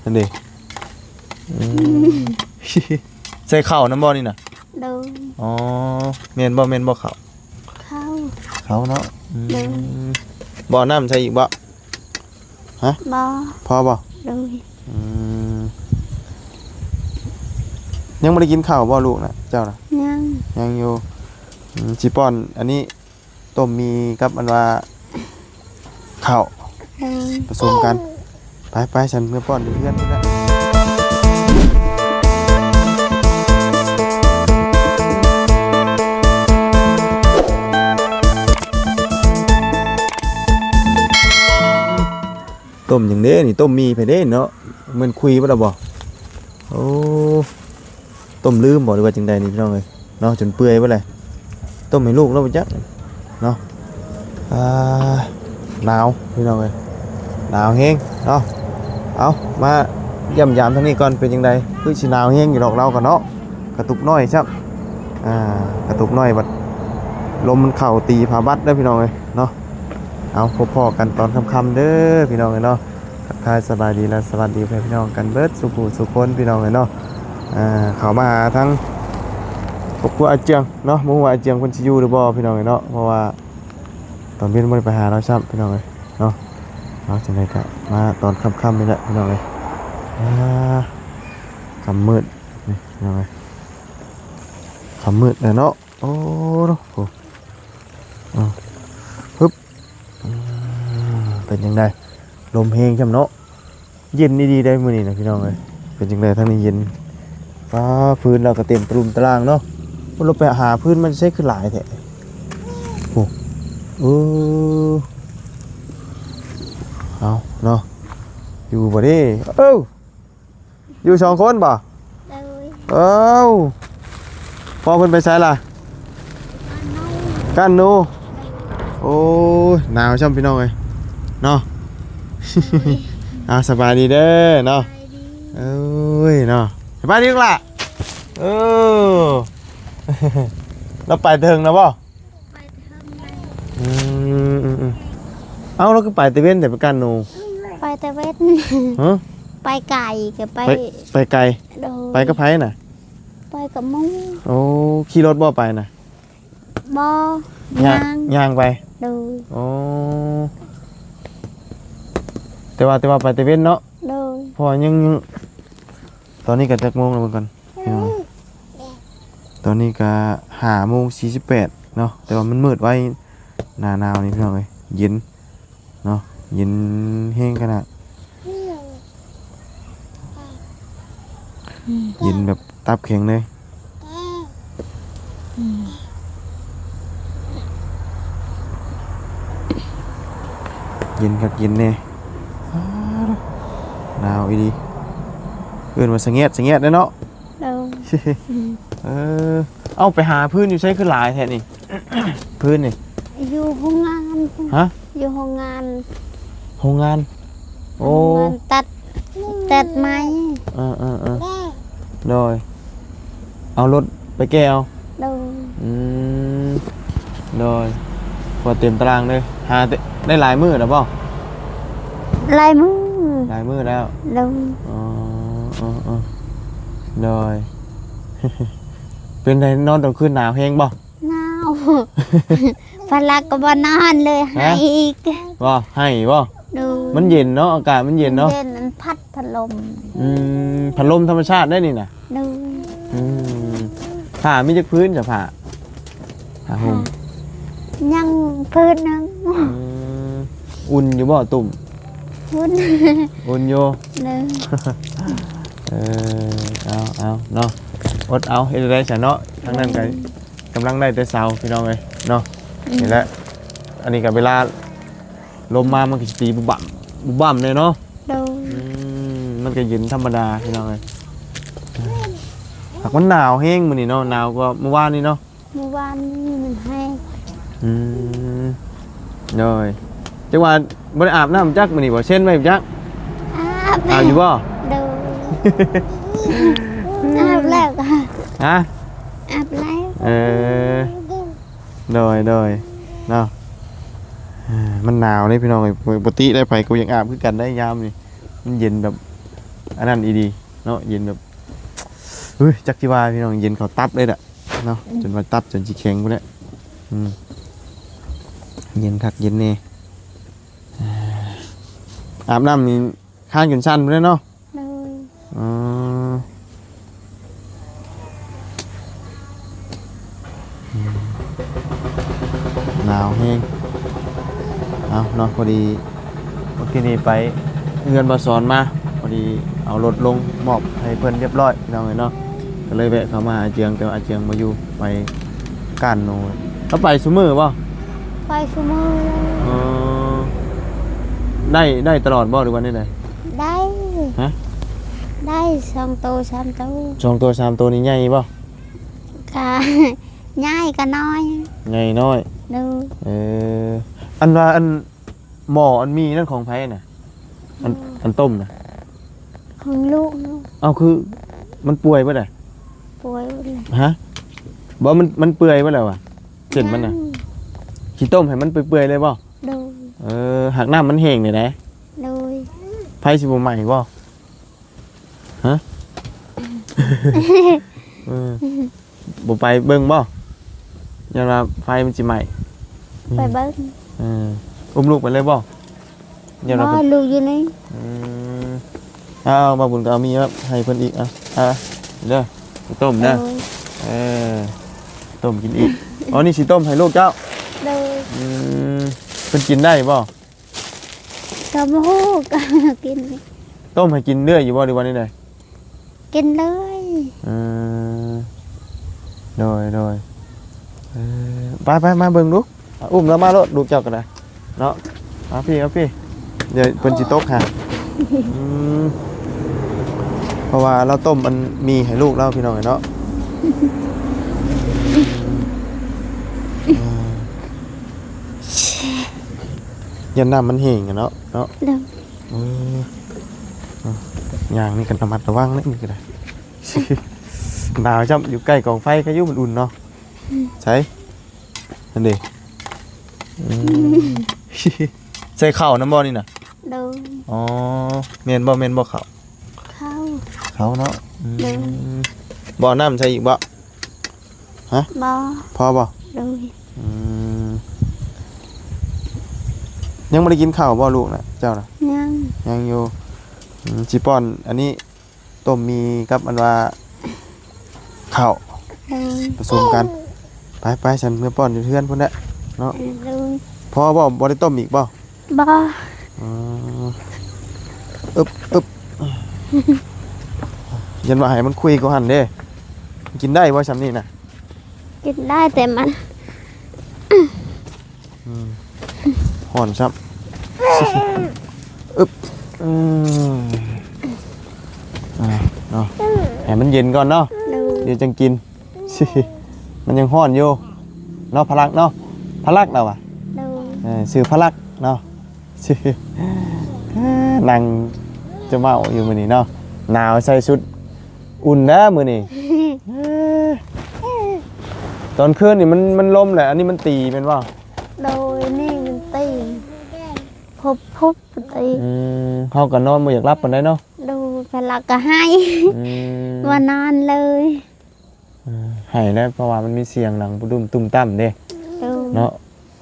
ນັ້ນເດ້. ອືມ ໃສ່ເຂົ້ານຳບໍ່ນີ້ນະ? ໂດຍ. ອໍ ແມ່ນບໍ່ ແມ່ນບໍ່ເຂົ້າ? ເຂົ້າ ເຂົ້າເນາະ. ອືມ ໂດຍ. ບໍ່ເອົານ້ຳໃສ່ອີກບໍ່? ຮະ? ບໍ່. ພໍບໍ່? ໂດຍ. ອືມ ຍັງບໍ່ໄດ້ກິນເຂົ້າບໍ່ລູກນະ ເຈົ້ານະ? ຍັງ ຍັງຢູ່. ອືມ ຊິປ້ອນອັນນີ້ ຕົ້ມໝີ່ກັບອັນວ່າເຂົ້າ ໂດຍ ປະສົມກັນ. ໄປໆ ຊັ້ນເມືອປ້ອນຢູ່ເຮືອນພຸ້ນແຫຼະ. ຕົ້ມຫຍັງເດ້ນີ້? ຕົ້ມໝີ່ໃຜເດ້ເນາະ? ແມ່ນຄຸຍບໍ່ລະບໍ່? ໂອ້ ຕົ້ມລືມບໍ່ ຫຼືວ່າຈັ່ງໃດນີ້ພີ່ນ້ອງເອີຍເນາະ? ຈົນເປື່ອຍເບິດແຫຼະ. ຕົ້ມໃຫ້ລູກແລ້ວບໍ່ຈັກເນາະ. ອ່າ ໜາວພີ່ນ້ອງເອີຍ ໜາວແຮງເນາະ. ເອົາ ມາຢ້ຽມຢາມທາງນີ້ກ່ອນ ເປັນຈັ່ງໃດ? ຄືຊິໜາວແຮງຢູ່ດອກລາວກໍເນາະ. ກະຕຸກນ້ອຍຊ້ຳ ອ່າ ກະຕຸກນ້ອຍ ບັດລົມມັນເຂົ້າຕີຜ້າບັດເດີພີ່ນ້ອງເອີຍເນາະ. ເອົາ ພົບພໍ້ກັນຕອນຄ່ຳໆເດີພີ່ນ້ອງເອີຍເນາະ. ທັກທາຍສະບາຍດີ ແລະ ສະຫວັດດີພໍ່ແມ່ພີ່ນ້ອງກັນເບິດສູ່ຜູ້ສູ່ຄົນພີ່ນ້ອງເອີຍເນາະ. ອ່າ ເຂົ້າມາຫາທາງຄອບຄົວອາເຈືອງເນາະ. ບໍ່ຮູ້ວ່າອາເຈືອງເພິ່ນຊິຢູ່ຫຼືບໍ່ພີ່ນ້ອງເອີຍເນາະ ເພາະວ່າຕອນເວັນບໍ່ໄດ້ໄປຫາລາວຊ້ຳພີ່ນ້ອງເອີຍເນາະ. ເອົາ ຈັ່ງໃດກະມາຕອນຄ່ຳໆນີ້ແຫຼະພີ່ນ້ອງເອີຍ. ອ່າ ຄ່ຳມືດນີ້ພີ່ນ້ອງເອີຍ ຄ່ຳມືດແລ້ວເນາະ. ໂອ້ ໂອ້ ອາ ຮຶບ ອືມ ເປັນຈັ່ງໃດ? ລົມແຮງຊ້ຳເນາະ. ເຢັນດີໆ ໄດ໋ມື້ນີ້ນະພີ່ນ້ອງເອີຍ. ເປັນຈັ່ງໃດທາງນີ້ເຢັນ? ຟ້າ ພື້ນລາວກໍເຕັມຕະລຸ່ມຕະລ່າງເນາະ. ໂອ້ ລົງໄປຫາພື້ນມັນໃຊ້ຄືຫຼາຍແທ້. ໂອ້ ເອີ ເອົາເນາະ ຢູ່ບໍ່ເດ້? ເອີ ຢູ່ສອງຄົນບໍ່? ໂດຍ. ເອີ ພໍ່ເພິ່ນໄປໃສລະ? ກ້ານໜູ. ໂອ້ຍ ໜາວຊ້ຳພີ່ນ້ອງເອີຍເນາະ. ໂດຍ. ເອົາ ສະບາຍດີເດີເນາະ. ສະບາຍດີ. ເອີຍເນາະ ສະບາຍດີລູກຫຼ້າ. ເອີ ລາວໄປເຖິງແລ້ວບໍ່? ໄປເຖິງແລ້ວ. ອືມ ອືມ ອືມ. ເອົ້າ ລາວຄືໄປແຕ່ເວັນແຕ່ໄປກ້ານໜູ? ໄປແຕ່ເວັນ. ຮະ? ໄປໄກ ກໍໄປ ໄປ ໄປໄກ. ໂດຍ. ໄປກັບໃຜນະ? ໄປກັບໝູ່. ໂອ້ ຂີ່ລົດບໍ່ໄປນະ? ບໍ່. ຍ່າງ ຍ່າງ ຍ່າງໄປ. ໂດຍ. ໂອ້ ແຕ່ວ່າ ແຕ່ວ່າໄປແຕ່ເວັນເນາະ? ໂດຍ. ເພາະວ່າຍັງ ຍັງ ຕອນນີ້ກໍຈັກໂມງແລ້ວເບິ່ງກ່ອນ. ພີ່ນ້ອງ ຕອນນີ້ກະຫ້າໂມງສີ່ສິບແປດເນາະ ແຕ່ວ່າມັນມືດໄວ ໜ້າໜາວນີ້ພີ່ນ້ອງເອີຍ ເຢັນເນາະ ເຢັນແຮງຂະໜາດ ເຢັນແບບຕັບແຂງເລີຍ. ເຢັນຄັກເຢັນແນ່ ອ້າ ໜາວອີ່ຫຼີ ເອີ້ນວ່າສະແງດ ສະແງດເດ້ເນາະ. ໂດຍ. ເອີ ເອົາ ໄປຫາພື້ນຢູ່ໃສຄືຫຼາຍແທ້ນີ້? ພື້ນນີ້ ຢູ່ໂຮງງານ. ຮະ? ຢູ່ໂຮງງານ. ໂຮງງານ? ໂອ້ ໂຮງງານຕັດ ຕັດໄມ້. ເອີໆໆ ໂດຍ. ເອົາລົດໄປແກ່ເອົາ. ໂດຍ. ອືມ ໂດຍ. ພໍເຕັມຕາລາງເລີຍ. ຫາໄດ້ຫຼາຍມື້ແລ້ວບໍ່? ຫຼາຍມື້ ຫຼາຍມື້ແລ້ວ. ໂດຍ. ອໍ ອໍ ອໍ ໂດຍ. ເປັນໃດ ນອນຕອນຄືນໜາວແຮງບໍ່? ໜາວ ພະລັກກໍບໍ່ນອນເລີຍ. ຮະ? ໄຫ້ອີກ. ບໍ່ ໄຫ້ບໍ່? ໂດຍ. ມັນເຢັນເນາະ ອາກາດມັນເຢັນເນາະ. ເຢັນ ມັນພັດພັດລົມ. ອືມ ພັດລົມທຳມະຊາດໄດ໋ນີ້ນະ. ໂດຍ. ອືມ ຜ້າມີຈັກພື້ນ ສະ ຜ້າ ຜ້າຫົ່ມ? ຍັງພື້ນໜຶ່ງ. ອືມ ອຸ່ນຢູ່ບໍ່ ຕຸ້ມ? ອຸ່ນ ອຸ່ນຢູ່. ໂດຍ. ເອີ ເອົາ ເອົາເນາະ ອົດເອົາ ເຮັດໄດ້ຊະເນາະ. ທາງນັ້ນກໍ ໂດຍ ກຳລັງໄດ້ແຕ່ເຊົ້າ ພີ່ນ້ອງເອີຍເນາະ. ອືມ ນີ້ແຫຼະ ອັນນີ້ກໍເວລາລົມມາ ມັນກໍຊິຕີບຸບບັ້ມ ບຸບບັ້ມແດ່ເນາະ. ໂດຍ. ອືມ ມັນກໍເຢັນທຳມະດາ ພີ່ນ້ອງເອີຍ. ຫາກມັນໜາວແຮງມື້ນີ້ເນາະ ໜາວກວ່າມື້ວານນີ້ເນາະ. ມື້ວານນີ້ມັນແຮງ. ອືມ ໂດຍ. ຈັກວ່າບໍ່ໄດ້ອາບນ້ຳຈັກມື້ນີ້ບໍ່ ເຊັນໄວ້ຈັກ? ອາບ. ອາບຢູ່ບໍ່? ໂດຍ. ອາບແລ້ວ. ຮະ? ອາບແລ້ວ. ເອີ ໂດຍ ໂດຍ ເນາະ. ເອີ ມັນໜາວເດ້ ພີ່ນ້ອງເອີຍ ປົກກະຕິໄດ້ ໃຜກໍຢາກອາບຄືກັນໄດ໋ ຍາມນີ້ ມັນເຢັນແບບ ອັນນັ້ນອີ່ຫຼີເນາະ ເຢັນແບບ ເຮີ້ຍ ຈັກຊິວ່າພີ່ນ້ອງ ເຢັນເຂົ້າຕັບເລີຍແຫຼະເນາະ ອືມ ຈົນວ່າຕັບຈົນຊິແຂງພຸ້ນແຫຼະ ອືມ ເຢັນຄັກເຢັນແນ່ ອາ ອາບນ້ຳນີ້ ຄາງຈົນສັ່ນພຸ້ນແຫຼະເນາະ ໂດຍ ອໍ ອືມ ໜາວແຮງ ເອົາເນາະ ພໍດີເມື່ອກີ້ນີ້ໄປເຮືອນບ່າວສອນມາ ພໍດີເອົາລົດລົງມອບໃຫ້ເພິ່ນຮຽບຮ້ອຍ ພີ່ນ້ອງເອີຍເນາະ ກໍເລີຍແວະເຂົ້າມາຫາອາເຈືອງ ແຕ່ວ່າອາເຈືອງບໍ່ຢູ່ ໄປກ້ານໜູ ລາວໄປຊຸມື້ບໍ່? ໄປຊຸມື້ ອໍ ໄດ້ ໄດ້ຕະຫຼອດບໍ່ ຫຼືວ່າແນວໃດ? ໄດ້ ຮະ? ໄດ້ສອງໂຕສາມໂຕ ສອງໂຕສາມໂຕນີ້ໃຫຍ່ບໍ່? ກະ ໃຫຍ່ກະນ້ອຍ ໃຫຍ່ນ້ອຍ ໂດຍ ເອີ ອັນວ່າອັນ ໝໍ້ອັນມີນັ້ນຂອງໃຜນະ? ອັນ ອັນຕົ້ມນະ? ຂອງລູກ. ເອົ້າ ຄືມັນປ່ວຍເບິດລະ? ປ່ວຍເບິດລະ. ຮະ? ບໍ່ ມັນ ມັນເປື່ອຍເບິດແລ້ວຫວາ? ເສັ້ນມັນນະ? ຍັງ. ຊິຕົ້ມໃຫ້ມັນເປື່ອຍໆເລີຍບໍ່? ໂດຍ. ເອີ ຫາກນ້ຳມັນແຫ້ງນີ້ໃດ໋. ໂດຍ. ໄຟຊິບໍ່ໄໝ້ບໍ່? ຮະ? ເອີ ບໍ່ໄປເບິ່ງບໍ່? ຢ້ານວ່າໄຟມັນຊິໄໝ້. ໄປເບິ່ງ. ເອີ ອຸ້ມລູກໄປເລີຍບໍ່? ຢ້ານວ່າ ບໍ່ ລູກຢູ່ນີ້. ອືມ ເອົາ ບ່າວບຸນກໍເອົາມີມາໃຫ້ເພິ່ນອີກ. ເອົາ ເອົາເດີ ໄປຕົ້ມເດີ. ໂດຍ. ເອີ ຕົ້ມກິນອີກ. ອໍ ນີ້ຊິຕົ້ມໃຫ້ລູກເຈົ້າ. ໂດຍ. ອືມ ເພິ່ນກິນໄດ້ບໍ່? ກໍບໍ່ຮູ້ ກໍກິນ. ຕົ້ມໃຫ້ກິນເລື້ອຍຢູ່ບໍ່ ຫຼືວ່າແນວໃດ? ກິນເລື້ອຍ. ເອີ ໂດຍ ໂດຍ. ເອີ ໄປໆ ມາເບິ່ງດູ ອຸ້ມລາວມາໂລດ ລູກເຈົ້າກໍໄດ້ເນາະ. ມາພີ່ ມາພີ່ ດຽວເພິ່ນຊິຕົກຫາ. ອືມ ເພາະວ່າລາວຕົ້ມອັນໝີ່ໃຫ້ລູກລາວ ພີ່ນ້ອງເອີຍເນາະ. ເອີ ຢ້ານນ້ຳມັນແຫ້ງເນາະ ເນາະ. ໂດຍ. ເອີ ຍ່າງນີ້ກໍລະມັດລະວັງເດ້ ນີ້ກໍໄດ້. ໜາວຊ້ຳ ຢູ່ໃກ້ກອງໄຟ ໃຄຢູ່ ມັນອຸ່ນເນາະ. ອືມ ໃສ ນັ້ນເດ້. ອືມ ໃສ່ເຂົ້ານຳບໍ່ນີ້ນະ? ໂດຍ. ອໍ ແມ່ນບໍ່ ແມ່ນບໍ່ເຂົ້າ? ເຂົ້າ ເຂົ້າເນາະ. ອືມ ໂດຍ. ບໍ່ເອົານ້ຳໃສ່ອີກບໍ່? ຮະ? ບໍ່. ພໍບໍ່? ໂດຍ. ອືມ ຍັງບໍ່ໄດ້ກິນເຂົ້າບໍ່ລູກນະ ເຈົ້ານະ? ຍັງ. ຍັງຢູ່. ອືມ ຊິປ້ອນອັນນີ້ ຕົ້ມໝີ່ກັບອັນວ່າເຂົ້າ ໂດຍ ປະສົມກັນ. ໄປໆ ຊັ້ນເມືອປ້ອນຢູ່ເຮືອນພຸ້ນແຫຼະເນາະ. ໂດຍ. ພໍບໍ່? ບໍ່ໄດ້ຕົ້ມອີກບໍ່? ບໍ່. ອໍ ອຶບ ອຶບ ຢ້ານວ່າໃຫ້ມັນຄຸຍກວ່າຫັ້ນເດ້. ກິນໄດ້ບໍ່ຊ່ຳນີ້ນະ? ກິນໄດ້ ແຕ່ມັນ ອືມ ຮ້ອນຊ້ຳ. ອຶບ ອືມ ອ່າ ເນາະ ໃຫ້ມັນເຢັນກ່ອນເນາະ. ໂດຍ. ດຽວຈັ່ງກິນ. ມັນຍັງຮ້ອນຢູ່ເນາະ ພະລັກເນາະ. ພະລັກລາວວ່າ. ໂດຍ. ເອີ ຊື່ພະລັກເນາະ. ນັ່ງຈະເມົາຢູ່ມື້ນີ້ເນາະ. ໜາວໃສ່ຊຸດ ອຸ່ນແລ້ວມື້ນີ້. ຕອນຄືນນີ້ມັນ ມັນລົມແຫຼະ ອັນນີ້ມັນຕີແມ່ນບໍ່? ໂດຍ. ນີ້ມັນຕີ ພົບໆ ຕີ. ອືມ ເຮົາກໍນອນບໍ່ຢາກຫຼັບປານໃດເນາະ. ໂດຍ. ພະລັກກໍໄຫ້. ອືມ ບໍ່ນອນເລີຍ. ເອີ ໄຫ້ແລ້ວ ເພາະວ່າມັນມີສຽງດັງປຸ້ມຕຸ້ມຕ່ຳເດ້. ໂດຍ. ເນາະ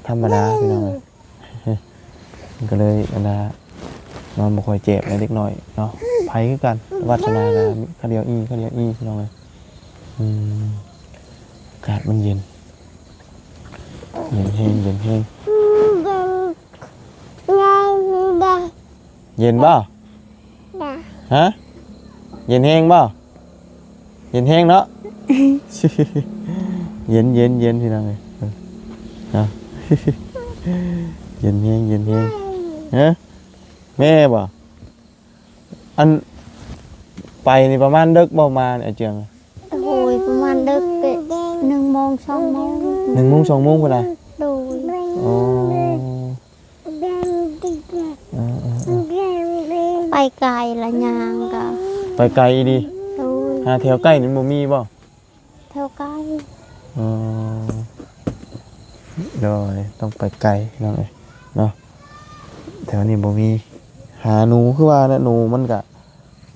ທຳມະດາ ໂດຍ ພີ່ນ້ອງເອີຍ. ມັນກໍເລີຍອັນນ່າ ນອນບໍ່ຄ່ອຍແຈບໃນເດັກນ້ອຍເນາະ. ໄຜຄືກັນ ວັດທະນາກະຂະດຽວອີ່ ຂະດຽວອີ່ ພີ່ນ້ອງເອີຍ. ອືມ ອາກາດມັນເຢັນ ເຢັນແຮງ ເຢັນແຮງ. ເຢັນບໍ່? ຮະ? ເຢັນແຮງບໍ່? ເຢັນແຮງເນາະ. ເຢັນ ເຢັນ ເຢັນ ພີ່ນ້ອງເອີຍ ເນາະ. ເຢັນແຮງ ເຢັນແຮງ. ຮະ? ແມ່ບໍ່? ອັນ ໄປນີ້ປະມານເດິກບໍ່ມານີ້ ອາເຈືອງ? ໂອ້ຍ ປະມານເດິກເດ ໜຶ່ງໂມງ ສອງໂມງ ໜຶ່ງໂມງ ສອງໂມງພຸ້ນນະ? ໂດຍ. ອໍ. ເອີໆໆ ໄປໄກລະຍ່າງກະ ໄປໄກອີ່ຫຼີ. ໂດຍ. ຫາແຖວໃກ້ນີ້ບໍ່ມີບໍ່? ແຖວໃກ້. ອໍ ໂດຍ ຕ້ອງໄປໄກພີ່ນ້ອງເອີຍເນາະ. ແຖວນີ້ບໍ່ມີ. ຫາໜູຄືວ່າແຫຼະ ໜູມັນກະ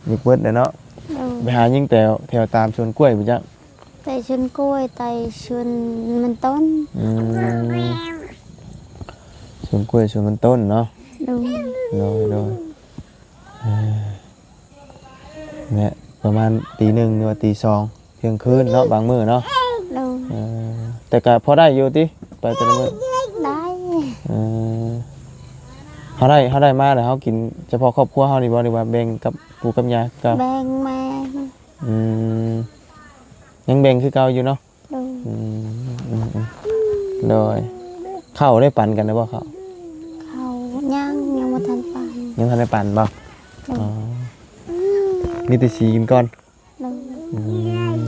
ຢາກເບິດແຫຼະເນາະ. ໂດຍ. ໄປຫາຍິງແຕ່ແຖວຕາມສວນກ້ວຍພຸ້ນຈັກ. ໄຕ່ສວນກ້ວຍ ໄຕ່ສວນມັນຕົ້ນ. ອືມ ສວນກ້ວຍ ສວນມັນຕົ້ນເນາະ. ໂດຍ. ໂດຍ ໂດຍ. ເອີ ແລະ ປະມານຕີໜຶ່ງ ຫຼືວ່າຕີສອງ ທ່ຽງຄືນເນາະ ບາງມື້ເນາະ. ໂດຍ. ເອີ ແຕ່ກະພໍໄດ້ຢູ່ຕິ ໄປແຕ່ລະມື້? ໄດ້. ເອີ ເຮົາໄດ້ ເຮົາໄດ້ມາແລ້ວ ເຮົາກິນສະເພາະຄອບຄົວເຮົານີ້ບໍ່ ຫຼືວ່າແບ່ງກັບປູ່ກັບຍ່າຄືເກົ່າ? ແບ່ງແມ່. ອືມ ຍັງແບ່ງຄືເກົ່າຢູ່ເນາະ. ໂດຍ. ອືມ ອືມ ອືມ ໂດຍ. ເຂົ້າໄດ້ປັນກັນແລ້ວບໍ່ເຂົ້າ? ເຂົ້າຍັງ ຍັງບໍ່ທັນປັນ. ຍັງບໍ່ທັນໄດ້ປັນບໍ່? ໂດຍ. ອໍ ມີແຕ່ສີກິນກ່ອນ. ໂດຍ. ອືມ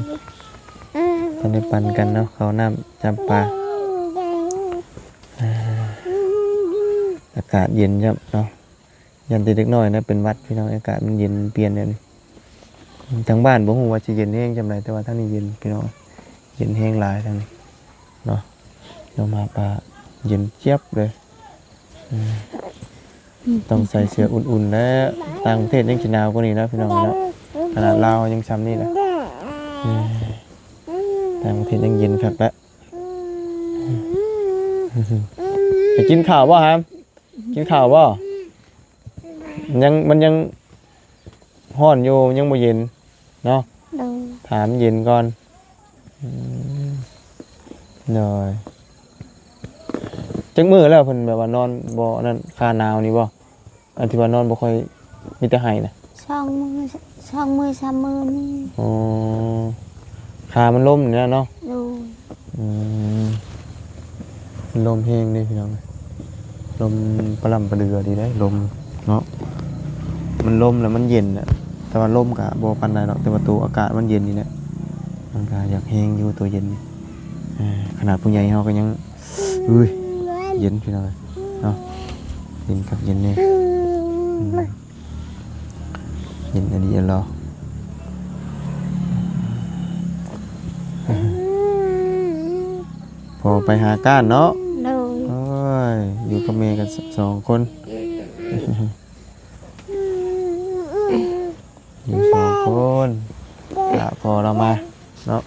ທັນໄດ້ປັນກັນເນາະ ເຂົ້ານ້ຳຈຳປາ. ອາ ອາກາດເຢັນຈ້ຳເນາະ. ຢ້ານແຕ່ເດັກນ້ອຍນະເປັນຫວັດພີ່ນ້ອງ ອາກາດມັນເຢັນປ່ຽນແນວນີ້. ທາງບ້ານບໍ່ຮູ້ວ່າຊິເຢັນແຮງສ່ຳໃດ ແຕ່ວ່າທາງນີ້ເຢັນພີ່ນ້ອງ ເຢັນແຮງຫຼາຍທາງນີ້ເນາະ. ລົມຫາປ່າເຢັນຈຽບເລີຍ. ອືມ ຕ້ອງໃສ່ເສື້ອອຸ່ນໆ ແລ້ວ ຕ່າງປະເທດຍັງຊິໜາວກວ່ານີ້ນະພີ່ນ້ອງເນາະ. ຂະໜາດລາວຍັງຊ່ຳນີ້ລະ. ອືມ ຕ່າງປະເທດຍັງເຢັນຄັກແລ້ວ. ໄປກິນເຂົ້າບໍ່ຫາມ? ກິນເຂົ້າບໍ່? ຍັງ ມັນຍັງຮ້ອນຢູ່ ຍັງບໍ່ເຢັນເນາະ. ໂດຍ. ຖ້າມັນເຢັນກ່ອນ. ອືມ ໂດຍ. ຈັກມື້ແລ້ວເພິ່ນແບບວ່ານອນບໍ່ ອັນນັ້ນ ຄາໜາວນີ້ບໍ່? ອັນທີ່ວ່ານອນບໍ່ຄ່ອຍ ມີແຕ່ໄຫ້ນະ? ສອງມື້ ສອງມື້ສາມມື້ນີ້. ອໍ ຂາມັນລົ້ມນີ້ແຫຼະເນາະ. ໂດຍ. ອືມ ລົມແຮງເດ້ພີ່ນ້ອງ ລົມປະລ່ຳປະເດືອດີເດ້ ລົມເນາະ. ມັນລົມແລ້ວມັນເຢັນນະ ແຕ່ວ່າລົມກະບໍ່ປານໃດດອກ ແຕ່ວ່າໂຕອາກາດມັນເຢັນນີ້ແຫຼະ ມັນກະຢາກແຮງຢູ່ ໂຕເຢັນນີ້. ເອີ ຂະໜາດຜູ້ໃຫຍ່ເຮົາກະຍັງ ອຸ້ຍ ເຢັນພີ່ນ້ອງເນາະ ເຢັນຄັກເຢັນແນ່. ອືມ ເຢັນອີ່ຫຼີລະ ພໍ່ໄປຫາກ້ານເນາະ. ໂດຍ. ໂອ້ຍ ຢູ່ກັບແມ່ກັນສອງຄົນ ຢູ່ສອງຄົນ ຖ້າພໍ່ລາວມາເນາະ.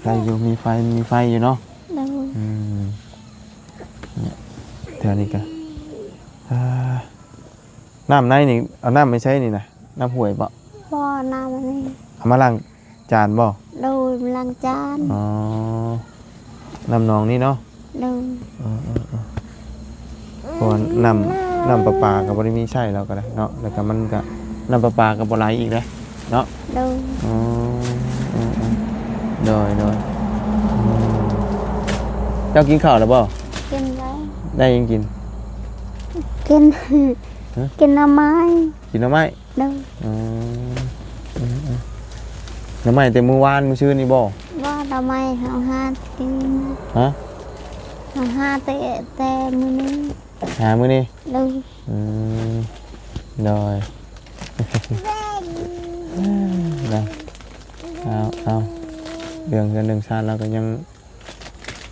ໃກ້ຢູ່ ມີໄຟ ມີໄຟຢູ່ເນາະ. ໂດຍ. ອືມ ເນີ້ຍ ແຖວນີ້ກະ ອ່າ ນ້ຳໃນນີ້ ເອົານ້ຳໄປໃສນີ້ນະ? ນ້ຳຫ້ວຍບໍ? ບໍ່ ນ້ຳອັນນີ້ ເອົາມາລ້າງຈານບໍ? ໂດຍ ມາລ້າງຈານ. ອໍ ນ້ຳໜອງນີ້ເນາະ. ໂດຍ. ເອີໆໆ ເພາະວ່ານ້ຳ ນ້ຳປະປາກໍບໍ່ໄດ້ມີໃຊ້ແລ້ວກໍໄດ້ເນາະ ແລ້ວກໍມັນກໍ ນ້ຳປະປາກໍບໍ່ໄຫຼອີກເດ້ເນາະ. ໂດຍ. ອໍ ເອີໆ ໂດຍໆ ອືມ ເຈົ້າກິນເຂົ້າແລ້ວບໍ່? ກິນແລ້ວ. ໄດ້ຫຍັງກິນ? ກິນ ຮະ? ກິນໜໍ່ໄມ້. ກິນໜໍ່ໄມ້? ໂດຍ. ອໍ ອືມໆ ໜໍ່ໄມ້ແຕ່ມື້ວານມື້ຊືນນີ້ບໍ່? ບໍ່ ໜໍ່ໄມ້ເຮົາຫາກິນ. ຮະ? ເຮົາຫາແຕ່ ແຕ່ມື້ນີ້ ຫາມື້ນີ້. ໂດຍ. ອືມ ໂດຍ ນະ ເອົາ ເອົາ ເລື່ອງເຮືອນເລື່ອງຊານລາວກໍຍັງ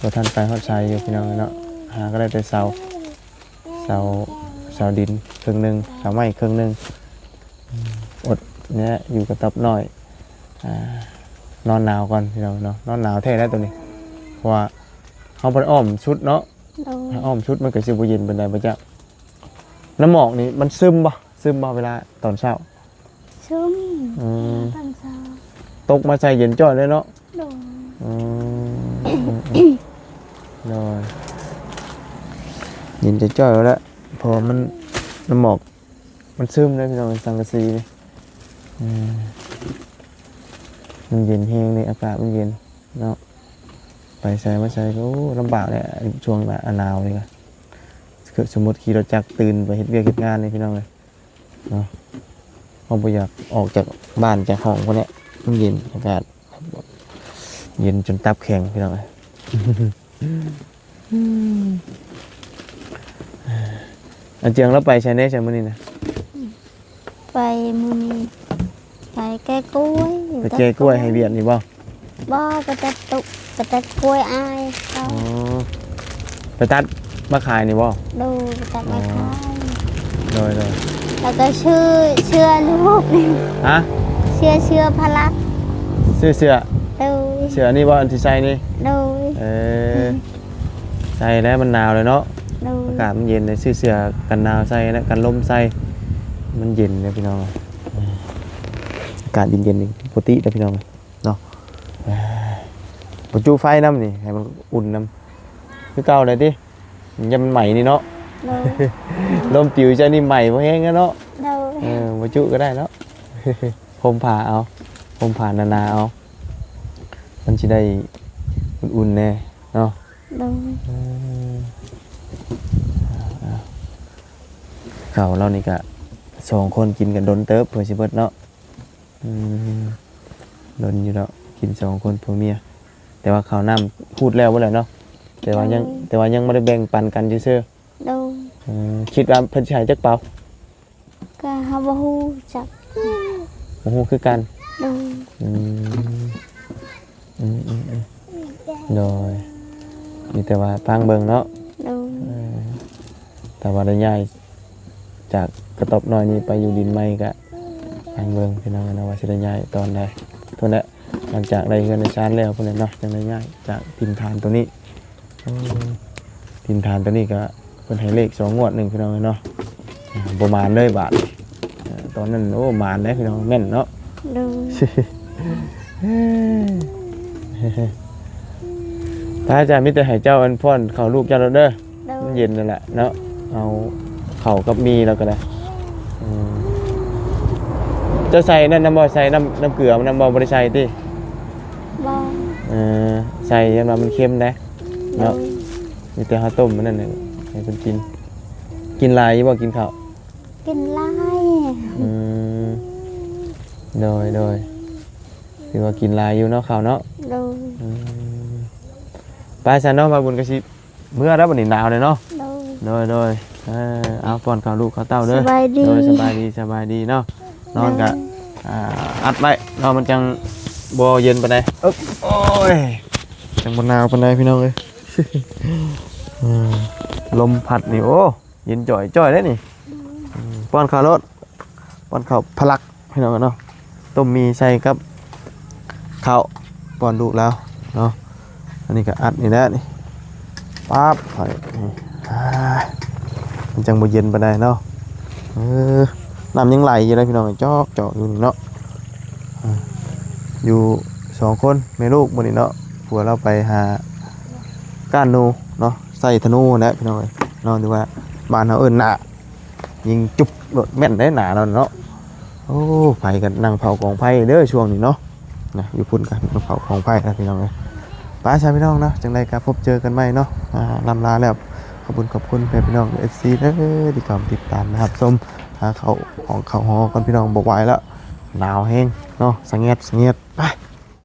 ບໍ່ທັນໄປຮອດໃສຢູ່ ພີ່ນ້ອງເອີຍເນາະ. ຫາກໍໄດ້ແຕ່ເສົາ ເສົາ ເສົາດິນເຄິ່ງໜຶ່ງ ເສົາໄມ້ເຄິ່ງໜຶ່ງ. ອືມ ອົດແນະ ຢູ່ກະຕອບນ້ອຍ ອ່າ ນອນໜາວກ່ອນ ພີ່ນ້ອງເນາະ. ນອນໜາວແທ້ແລ້ວໂຕນີ້ ເພາະວ່າເຮົາບໍ່ໄດ້ອ້ອມຊຸດເນາະ. ໂດຍ. ອ້ອມຊຸດມັນກໍຊິບໍ່ເຢັນປານໃດບໍ່ຈັກ. ນ້ຳໝອກນີ້ມັນຊຶມບໍ່? ຊຶມບໍ່ເວລາຕອນເຊົ້າ? ຊຶມ. ອືມ ຕອນເຊົ້າ ຕົກມາໃສ່ເຢັນຈ້ອຍເລີຍເນາະ. ໂດຍ. ອືມ ໂດຍ ເຢັນຈ້ອຍໆແລ້ວ ເພາະວ່າມັນ ນ້ຳໝອກມັນຊຶມເດ້ ພີ່ນ້ອງ ສັງກະສີນີ້. ອືມ ມັນເຢັນແຮງເດ້ ອາກາດມັນເຢັນເນາະ. ໄປໃສມາໃສກໍ ໂອ້ ລຳບາກແຫຼະ ຊ່ວງໜ້າໜາວນີ້ນະ. ຄືສົມມຸດຂີ່ລົດຈັກຕື່ນໄປເຮັດວຽກເຮັດງານນີ້ ພີ່ນ້ອງເອີຍເນາະ ເຮົາບໍ່ຢາກອອກຈາກບ້ານຈາກຫ້ອງພຸ້ນແຫຼະ ມັນເຢັນ ອາກາດເຢັນຈົນຕັບແຂງ ພີ່ນ້ອງເອີຍ. ອາເຈືອງລາວໄປໃສແດ່ຊະມື້ນີ້ນະ? ໄປມື້ນີ້ ໄປແກ່ກ້ວຍ. ໄປແກ່ກ້ວຍໃຫ້ວຽດນີ້ບໍ່? ບໍ່ ໄປຕັດຕຸ ໄປຕັດກ້ວຍອ້າຍເຂົາ. ອໍ ໄປຕັດມາຂາຍນີ້ບໍ່? ໂດຍ ໄປຕັດມາຂາຍ. ອໍ ໂດຍໆ. ແລ້ວກໍຊື້ເສື້ອລູກນີ້ ຮະ? ເສື້ອ ເສື້ອພະລັກ ຊື້ເສື້ອ ໂດຍ ເສື້ອນີ້ບໍ່ ອັນທີ່ໃສ່ນີ້? ໂດຍ ເອີ ໃສ່ແລ້ວມັນໜາວແລ້ວເນາະ ໂດຍ ອາກາດມັນເຢັນເດ້ ຊື້ເສື້ອກັນໜາວໃສ່ນະ ກັນລົມໃສ່ ມັນເຢັນເດ້ພີ່ນ້ອງ ອາກາດເຢັນໆນີ້ປົກກະຕິເດ້ພີ່ນ້ອງເນາະ ບໍ່ຈຸໄຟນຳນີ້ ໃຫ້ມັນອຸ່ນນຳ ຄືເກົ່າແຫຼະຕິ ຢ້ານມັນໄໝນີ້ເນາະ ໂດຍ ລົມປິວໃສ່ນີ້ໄໝບໍ່ແຮງແລ້ວເນາະ ໂດຍ ເອີ ບໍ່ຈຸກໍໄດ້ເນາະ ຫົ່ມຜ້າເອົາ ຫົ່ມຜ້າໜາໆເອົາ ມັນຊິໄດ້ອຸ່ນໆແດ່ເນາະ ໂດຍ ເອີ ເຂົ້າລາວນີ້ກະສອງຄົນກິນກັນດົນເຕີບເພື່ອຊິເບິດເນາະ ອືມ ດົນຢູ່ດອກ ກິນສອງຄົນຜົວເມຍ ແຕ່ວ່າເຂົ້ານ້ຳຮູດແລ້ວເບິດແລ້ວເນາະ ແຕ່ວ່າຍັງ ໂດຍ ແຕ່ວ່າຍັງບໍ່ໄດ້ແບ່ງປັນກັນຊື່ໆ ໂດຍ ເອີ ຄິດວ່າເພິ່ນຊິໃຫ້ຈັກເປົາ? ກໍເຮົາບໍ່ຮູ້ຈັກ ບໍ່ຮູ້ຄືກັນ ໂດຍ ອືມ ອືມໆໆ ໂດຍ ມີແຕ່ວ່າຟັງເບິ່ງເນາະ ໂດຍ ເອີ ຖ້າວ່າໄດ້ຍ້າຍຈາກກະຕອບນ້ອຍນີ້ໄປຢູ່ດິນໃໝ່ກະຟັງເບິ່ງພີ່ນ້ອງເນາະ ວ່າຊິໄດ້ຍ້າຍຕອນໃດ ພຸ້ນແຫຼະ ຫຼັງຈາກໄດ້ເຮືອນໄດ້ຊານແລ້ວພຸ້ນແຫຼະເນາະ ຈັ່ງໄດ້ຍ້າຍຈາກຖິ່ນຖານໂຕນີ້ ໂອ້ ຖິ່ນຖານໂຕນີ້ກະເພິ່ນໃຫ້ເລກສອງງວດໜຶ່ງພີ່ນ້ອງເອີຍເນາະ ອ່າ ບໍ່ໝານເລີຍບາດ ເອີ ຕອນນັ້ນ ໂອ້ ໝານເດ້ພີ່ນ້ອງ ແມ່ນເນາະ ໂດຍ ໄປ ອາຈານ ມີແຕ່ໃຫ້ເຈົ້າອັນປ້ອນເຂົ້າລູກເຈົ້າໂລດເດີ ໂດຍ ມັນເຢັນນັ້ນແຫຼະເນາະ ເອົາເຂົ້າກັບໝີ່ແລ້ວກໍໄດ້ ອືມ ເຈົ້າໃສ່ນັ້ນນຳບໍ່? ໃສ່ນ້ຳ ນ້ຳເກືອນຳບໍ່? ບໍ່ໄດ້ໃສ່ຕິ? ບໍ່ ເອີ ໃສ່ຢ້ານວ່າມັນເຄັມໄດ໋ເນາະ ໂດຍ ມີແຕ່ເຮົາຕົ້ມມັນນັ້ນແຫຼະໃຫ້ເພິ່ນກິນ ກິນຫຼາຍຢູ່ບໍ່? ກິນເຂົ້າ ກິນຫຼາຍ ອືມ ໂດຍ ໂດຍ ຖືວ່າກິນຫຼາຍຢູ່ເນາະ ເຂົ້າເນາະ ໂດຍ ອືມ ໄປຊັ້ນເນາະ ບ່າວບຸນກໍຊິເມືອແລ້ວ ບັດນີ້ໜາວແລ້ວເນາະ ໂດຍ ໂດຍ ໂດຍ ເອີ ເອົາ ປ້ອນເຂົ້າລູກເຂົ້າເຕົ້າເດີ ສະບາຍດີ ໂດຍ ສະບາຍດີ ສະບາຍດີເນາະ ນອນກະ ໂດຍ ອ່າ ອັດໄວ້ເນາະ ມັນຈັ່ງບໍ່ເຢັນປານໃດ ເອີບ ໂອ້ຍ ຈັ່ງບໍ່ໜາວປານໃດພີ່ນ້ອງເອີຍ ອືມ ລົມພັດນີ້ ໂອ້ ເຢັນຈ່ອຍໆເດ້ນີ້ ອືມ ປ້ອນເຂົ້າໂລດ ປ້ອນເຂົ້າພະລັກພີ່ນ້ອງເນາະ ຕົ້ມໝີ່ໃສ່ກັບເຂົ້າປ້ອນລູກລາວເນາະ ອັນນີ້ກໍອັດນີ້ແຫຼະນີ້ ປັບ ໃສ່ນີ້ ອ່າ ມັນຈັ່ງບໍ່ເຢັນປານໃດເນາະ ເອີ ນ້ຳຍັງໄຫຼຢູ່ເດ້ພີ່ນ້ອງ ຈອກໆຢູ່ນີ້ເນາະ ອ່າ ຢູ່ສອງຄົນແມ່ລູກມື້ນີ້ເນາະ ຜົວລາວໄປຫາກ້ານໜູເນາະ ໃສ່ທະນູຫັ້ນແຫຼະພີ່ນ້ອງເອີຍເນາະ ຫຼືວ່າບ້ານເຮົາເອີ້ນໜ້າ ຍິງຈຸບໂລດ ແມ່ນໄດ໋ໜ້າເນາະ ໂອ້ ໃຜກໍນັ່ງເຜົາກອງໄຟເດີຊ່ວງນີ້ເນາະ ນະ ຢູ່ພຸ້ນກໍນັ່ງເຜົາກອງໄຟນະພີ່ນ້ອງເອີຍ ໄປຊະພີ່ນ້ອງເນາະ ຈັ່ງໃດກໍພົບເຈີກັນໃໝ່ເນາະ ອ່າ ລ່ຳລາແລ້ວ ຂອບຄຸນ ຂອບຄຸນແມ່ພີ່ນ້ອງ ເອັຟຊີ ເດີ ທີ່ເຂົ້າມາຕິດຕາມ ແລະ ຮັບຊົມ ຫາເຂົ້າຫ້ອງເຂົ້າຫໍກ່ອນພີ່ນ້ອງ ບໍ່ໄຫວແລ້ວ ໜາວແຮງເນາະ ສະແງດ ສະແງດ ໄປ